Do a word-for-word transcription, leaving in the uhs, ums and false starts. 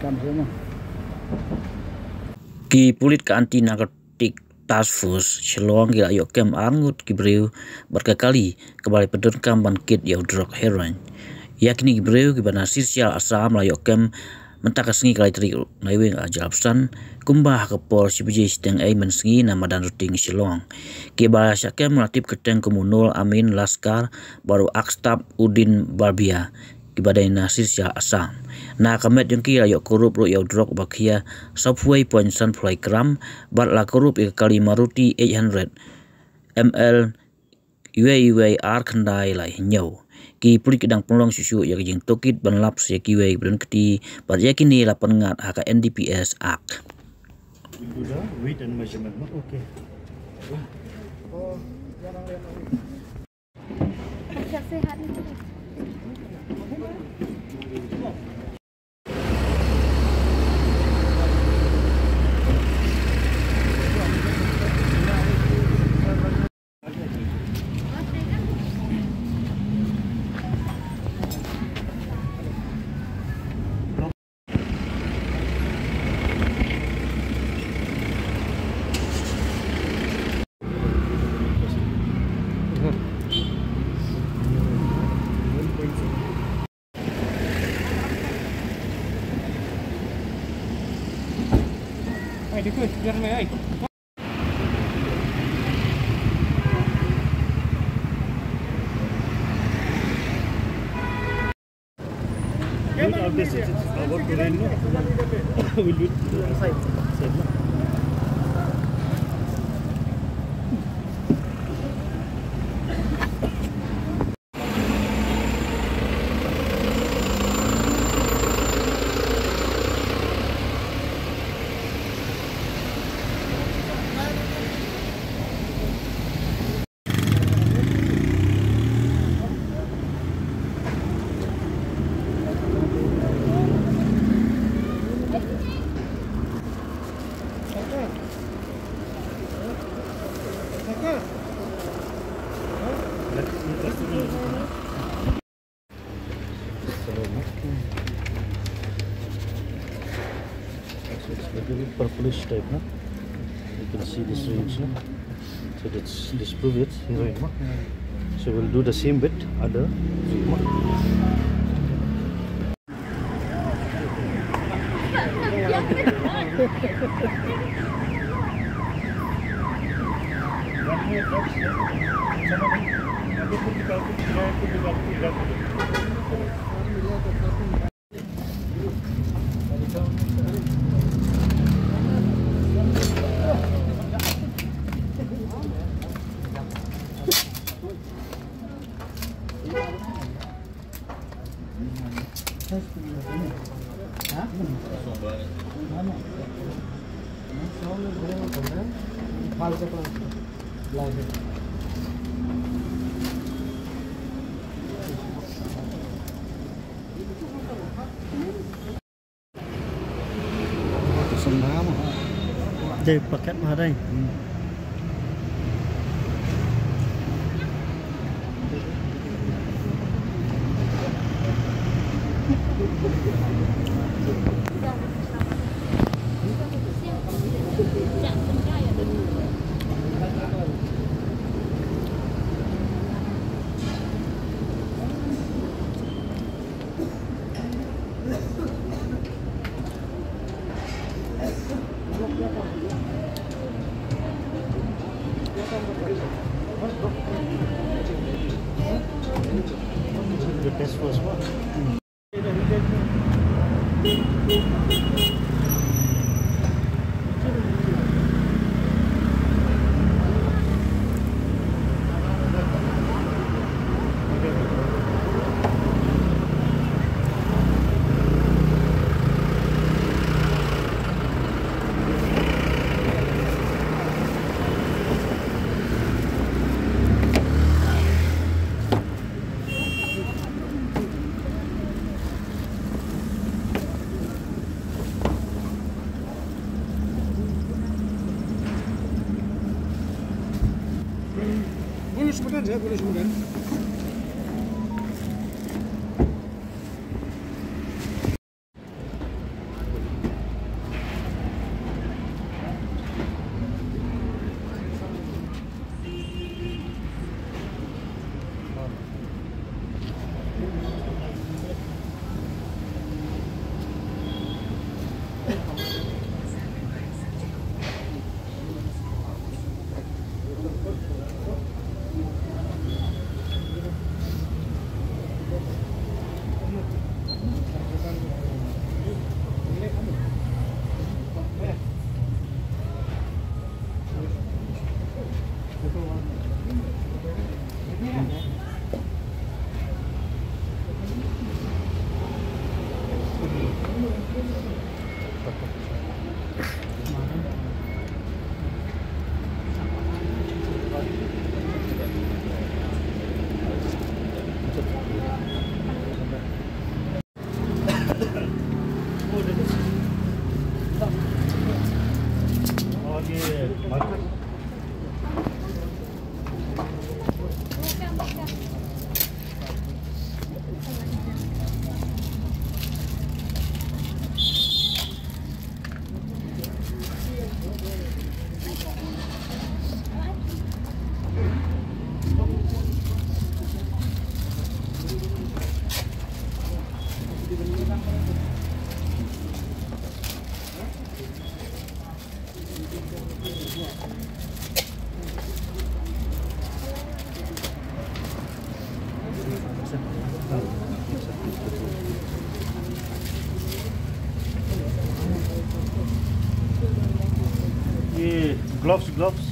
Ki pulit ka Anti Narcotic Task Force Shillong ki la ïoh kem ar ngut ki briew bad ka kali kaba la pyndonkam ban kit ïa u drok heroin. Ïa kine ki briew kiba na Silchar Assam la ïoh kem mynta ka sngi ka lai tarik Naiwieng ar hajar arphew san kumba ha ka por shi baje shiteng ei mynsngi na madan Ruting Shillong. Kiba la shah kem la tip kyrteng kum u Nur Amin Laskar bad u Akhtar Uddin Barbia kiba dei na Silchar Assam. Na ka met jong ki la ïoh kurup ruh ïa u drok uba khia sawphew point san phew lai gram bad la kurup ïa ka kali Maruti eight hundred M L iwei iwei ar khyndai lai hynñiew. Ki pulit ki dang pynlong shuh shuh ïa ka jingtohkit ban lap sa ïa kiwei kiba don kti bad ïa kine la pynngat ha ka N D P S Act. We do the weight and measurement, no? Okay. So it's a little purplish type, no? You can see this range, no? So let's disprove it, heroin, no? So we'll do the same with other three, no? Dei paket ma dei. The test was what? Bulu sebentar, saya bulu sebentar. ये ग्लव्स, ग्लव्स।